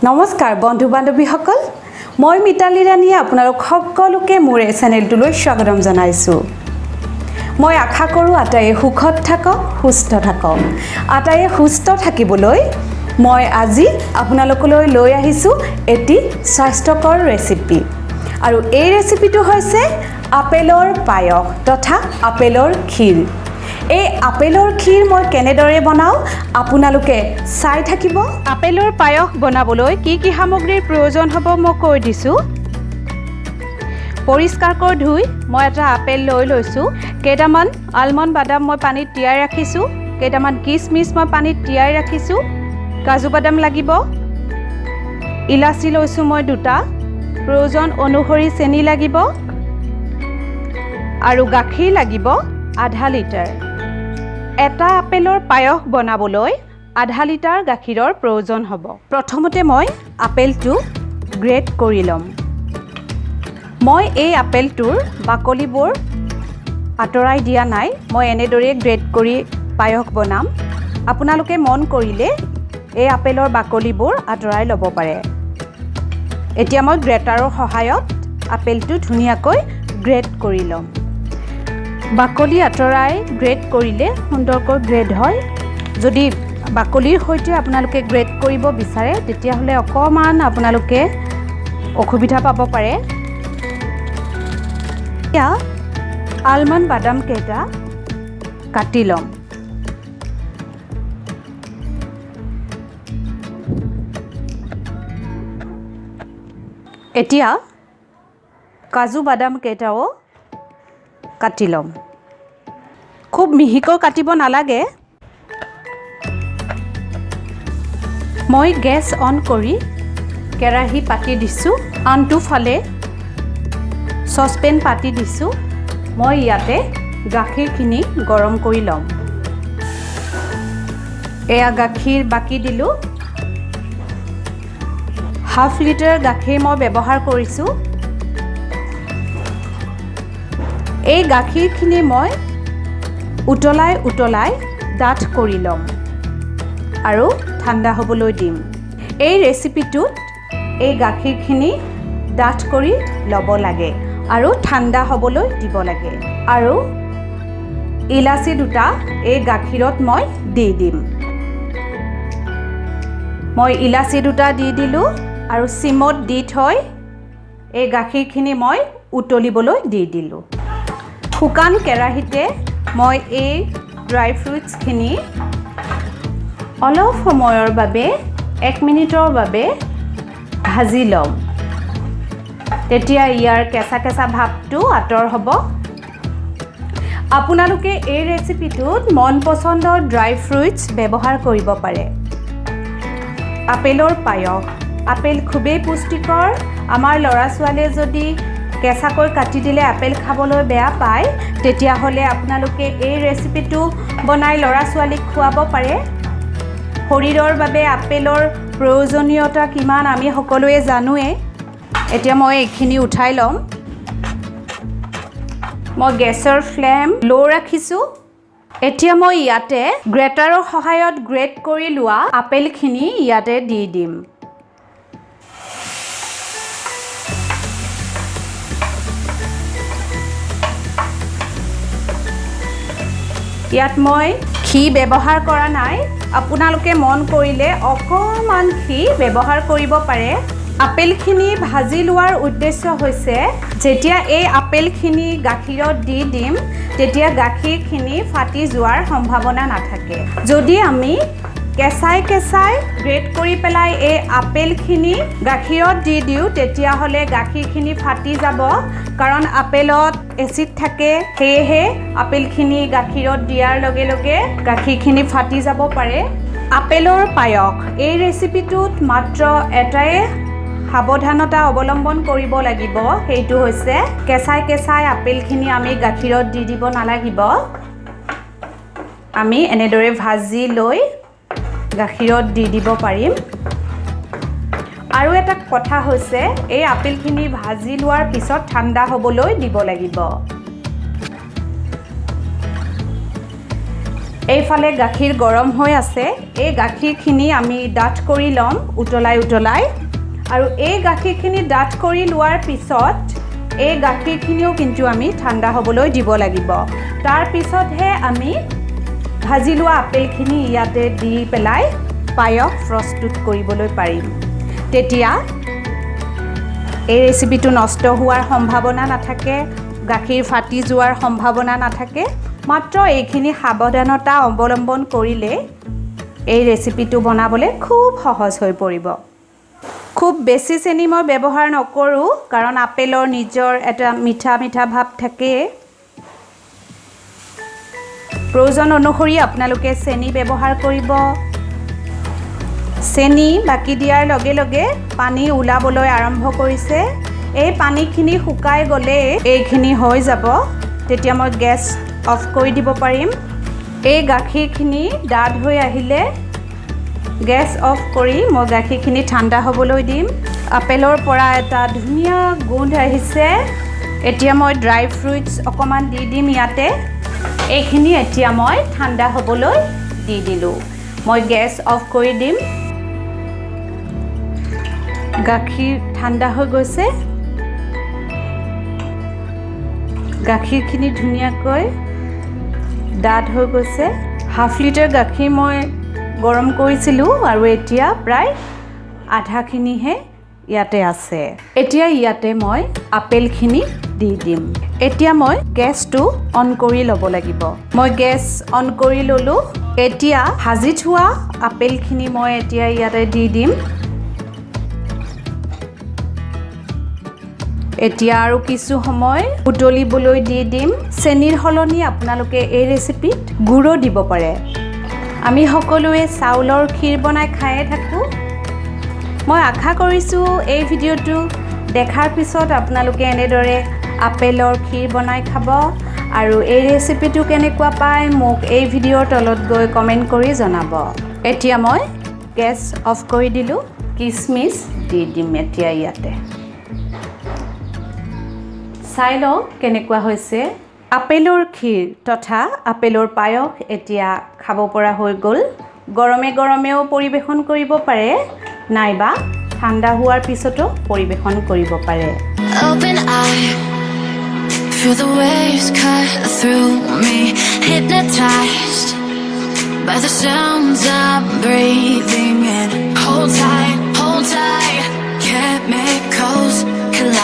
নমস্কাৰ বন্ধু বান্ধৱীসকল, মই মিতালী ৰাণীয়ে আপোনালোক সকলোকে মোৰ এই চেনেলটোলৈ স্বাগতম জনাইছোঁ। মই আশা কৰোঁ আটাইয়ে সুখত থাকক, সুস্থ থাকক। আটাইয়ে সুস্থ থাকিবলৈ মই আজি আপোনালোকলৈ লৈ আহিছোঁ এটি স্বাস্থ্যকৰ ৰেচিপি আৰু এই ৰেচিপিটো হৈছে আপেলৰ পায়স তথা আপেলৰ ক্ষীৰ। এই আপেলৰ ক্ষীৰ মই কেনেদৰে বনাওঁ, আপোনালোকে চাই থাকিব। আপেলৰ পায়স বনাবলৈ কি কি সামগ্ৰীৰ প্ৰয়োজন হ'ব, মই কৈ দিছোঁ। পৰিষ্কাৰকৈ ধুই মই এটা আপেল লৈ লৈছোঁ। কেইটামান আলমণ্ড বাদাম মই পানীত তিয়াই ৰাখিছোঁ। কেইটামান কিচমিচ মই পানীত তিয়াই ৰাখিছোঁ। কাজু বাদাম লাগিব। ইলাচি লৈছোঁ মই দুটা। প্ৰয়োজন অনুসৰি চেনি লাগিব আৰু গাখীৰ লাগিব আধা লিটাৰ। এটা আপেলৰ পায়স বনাবলৈ আধা লিটাৰ গাখীৰৰ প্ৰয়োজন হ'ব। প্ৰথমতে মই আপেলটো গ্ৰেট কৰি ল'ম। মই এই আপেলটোৰ বাকলিবোৰ আঁতৰাই দিয়া নাই। মই এনেদৰেই গ্ৰেট কৰি পায়স বনাম। আপোনালোকে মন কৰিলে এই আপেলৰ বাকলিবোৰ আঁতৰাই ল'ব পাৰে। এতিয়া মই গ্ৰেটাৰৰ সহায়ত আপেলটো ধুনীয়াকৈ গ্ৰেট কৰি ল'ম। বাকলি আঁতৰাই গ্ৰেট কৰিলে সুন্দৰকৈ গ্ৰেট হয়। যদি বাকলিৰ সৈতে আপোনালোকে গ্ৰেট কৰিব বিচাৰে, তেতিয়াহ'লে অকণমান আপোনালোকে অসুবিধা পাব পাৰে। এতিয়া আলমণ্ড বাদামকেইটা কাটি ল'ম। এতিয়া কাজু বাদামকেইটাও কাটি ল'ম। খুব মিহিকৈ কাটিব নালাগে। মই গেছ অন কৰি কেৰাহী পাতি দিছোঁ। আনটো ফালে চচপেন পাতি দিছোঁ। মই ইয়াতে গাখীৰখিনি গৰম কৰি ল'ম। এয়া গাখীৰ বাকি দিলোঁ। হাফ লিটাৰ গাখীৰ মই ব্যৱহাৰ কৰিছোঁ। এই গাখীৰখিনি মই উতলাই উতলাই ডাঠ কৰি ল'ম আৰু ঠাণ্ডা হ'বলৈ দিম। এই ৰেচিপিটোত এই গাখীৰখিনি ডাঠ কৰি ল'ব লাগে আৰু ঠাণ্ডা হ'বলৈ দিব লাগে। আৰু ইলাচি দুটা এই গাখীৰত মই দি দিম। মই ইলাচি দুটা দি দিলোঁ আৰু চিমত দি থৈ এই গাখীৰখিনি মই উতলিবলৈ দি দিলোঁ। শুকান কেৰাহীতে মই এই ড্ৰাই ফ্ৰুটছখিনি অলপ সময়ৰ বাবে, 1 মিনিটৰ বাবে ভাজি ল'ম। তেতিয়া ইয়াৰ কেঁচা কেঁচা ভাৱটো আঁতৰ হ'ব। আপোনালোকে এই ৰেচিপিটোত মন পচন্দৰ ড্ৰাই ফ্ৰুটছ ব্যৱহাৰ কৰিব পাৰে। আপেলৰ পায়স, আপেল খুবেই পুষ্টিকৰ। আমাৰ ল'ৰা ছোৱালীয়ে যদি কেঁচাকৈ কাটি দিলে আপেল খাবলৈ বেয়া পায়, তেতিয়াহ'লে আপোনালোকে এই ৰেচিপিটো বনাই ল'ৰা ছোৱালীক খুৱাব পাৰে। শৰীৰৰ বাবে আপেলৰ প্ৰয়োজনীয়তা কিমান, আমি সকলোৱে জানোৱেই। এতিয়া মই এইখিনি উঠাই ল'ম। মই গেছৰ ফ্লেম ল' ৰাখিছোঁ। এতিয়া মই ইয়াতে গ্ৰেটাৰৰ সহায়ত গ্ৰেট কৰি লোৱা আপেলখিনি ইয়াতে দি দিম। ইয়াত মই ঘি ব্যৱহাৰ কৰা নাই। আপোনালোকে মন কৰিলে অকণমান ঘি ব্যৱহাৰ কৰিব পাৰে। আপেলখিনি ভাজি লোৱাৰ উদ্দেশ্য হৈছে, যেতিয়া এই আপেলখিনি গাখীৰত দি দিম, তেতিয়া গাখীৰখিনি ফাটি যোৱাৰ সম্ভাৱনা নাথাকে। যদি আমি কেঁচাই কেঁচাই গ্ৰেট কৰি পেলাই এই আপেলখিনি গাখীৰত দি দিওঁ, তেতিয়াহ'লে গাখীৰখিনি ফাটি যাব, কাৰণ আপেলত এচিড থাকে। সেয়েহে আপেলখিনি গাখীৰত দিয়াৰ লগে লগে গাখীৰখিনি ফাটি যাব পাৰে। আপেলৰ পায়স এই ৰেচিপিটোত মাত্ৰ এটাই সাৱধানতা অৱলম্বন কৰিব লাগিব, সেইটো হৈছে কেঁচাই কেঁচাই আপেলখিনি আমি গাখীৰত দি দিব নালাগিব। আমি এনেদৰে ভাজি লৈ গাখীৰত দি দিব পাৰিম। আৰু এটা কথা হৈছে, এই আপেলখিনি ভাজি লোৱাৰ পিছত ঠাণ্ডা হ'বলৈ দিব লাগিব। এইফালে গাখীৰ গৰম হৈ আছে। এই গাখীৰখিনি আমি ডাঠ কৰি ল'ম উতলাই উতলাই। আৰু এই গাখীৰখিনি ডাঠ কৰি লোৱাৰ পিছত এই গাখীৰখিনিও কিন্তু আমি ঠাণ্ডা হ'বলৈ দিব লাগিব। তাৰপিছতহে আমি ভাজি লোৱা আপেলখিনি ইয়াতে দি পেলাই পায়স প্ৰস্তুত কৰিবলৈ পাৰিম। তেতিয়া এই ৰেচিপিটো নষ্ট হোৱাৰ সম্ভাৱনা নাথাকে, গাখীৰ ফাটি যোৱাৰ সম্ভাৱনা নাথাকে। মাত্ৰ এইখিনি সাৱধানতা অৱলম্বন কৰিলে এই ৰেচিপিটো বনাবলৈ খুব সহজ হৈ পৰিব। খুব বেছি চেনি মই ব্যৱহাৰ নকৰোঁ, কাৰণ আপেলৰ নিজৰ এটা মিঠা মিঠা ভাৱ থাকেই। প্ৰয়োজন অনুসৰি আপোনালোকে চেনি ব্যৱহাৰ কৰিব। চেনি বাকি দিয়াৰ লগে লগে পানী ওলাবলৈ আৰম্ভ কৰিছে। এই পানীখিনি শুকাই গ'লেই এইখিনি হৈ যাব। তেতিয়া মই গেছ অফ কৰি দিব পাৰিম। এই গাখীৰখিনি ডাঠ হৈ আহিলে গেছ অফ কৰি মই গাখীৰখিনি ঠাণ্ডা হ'বলৈ দিম। আপেলৰ পৰা এটা ধুনীয়া গোন্ধ আহিছে। এতিয়া মই ড্ৰাই ফ্ৰুইটছ অকণমান দি দিম ইয়াতে। এইখিনি এতিয়া মই ঠাণ্ডা হ'বলৈ দি দিলোঁ। মই গেছ অফ কৰি দিম। গাখীৰ ঠাণ্ডা হৈ গৈছে। গাখীৰখিনি ধুনীয়াকৈ ডাঠ হৈ গৈছে। হাফ লিটাৰ গাখীৰ মই গৰম কৰিছিলোঁ আৰু এতিয়া প্ৰায় আধাখিনিহে ইয়াতে আছে। এতিয়া ইয়াতে মই আপেলখিনি দি দিম। এতিয়া মই গেছটো অন কৰি ল'ব লাগিব। মই গেছ অন কৰি ল'লোঁ। এতিয়া ভাজি থোৱা আপেলখিনি মই এতিয়া ইয়াতে দি দিম। এতিয়া আৰু কিছু সময় উতলিবলৈ দি দিম। চেনিৰ সলনি আপোনালোকে এই ৰেচিপিত গুড়ো দিব পাৰে। আমি সকলোৱে চাউলৰ ক্ষীৰ বনাই খায়ে থাকোঁ। মই আশা কৰিছোঁ, এই ভিডিঅ'টো দেখাৰ পিছত আপোনালোকে এনেদৰে আপেলৰ ক্ষীৰ বনাই খাব আৰু এই ৰেচিপিটো কেনেকুৱা পায় মোক এই ভিডিঅ'ৰ তলত গৈ কমেণ্ট কৰি জনাব। এতিয়া মই গেছ অফ কৰি দিলোঁ। কিচমিচ দি দিম এতিয়া ইয়াতে। চাই লওক কেনেকুৱা হৈছে। আপেলৰ ক্ষীৰ তথা আপেলৰ পায়স এতিয়া খাব পৰা হৈ গ'ল। গৰমে গৰমেও পৰিৱেশন কৰিব পাৰে, নাইবা ঠাণ্ডা হোৱাৰ পিছতো পৰিৱেশন কৰিব পাৰে। Open eye, feel the waves cut through me. Hypnotized by the sounds I'm breathing in. Hold tight, chemicals collide.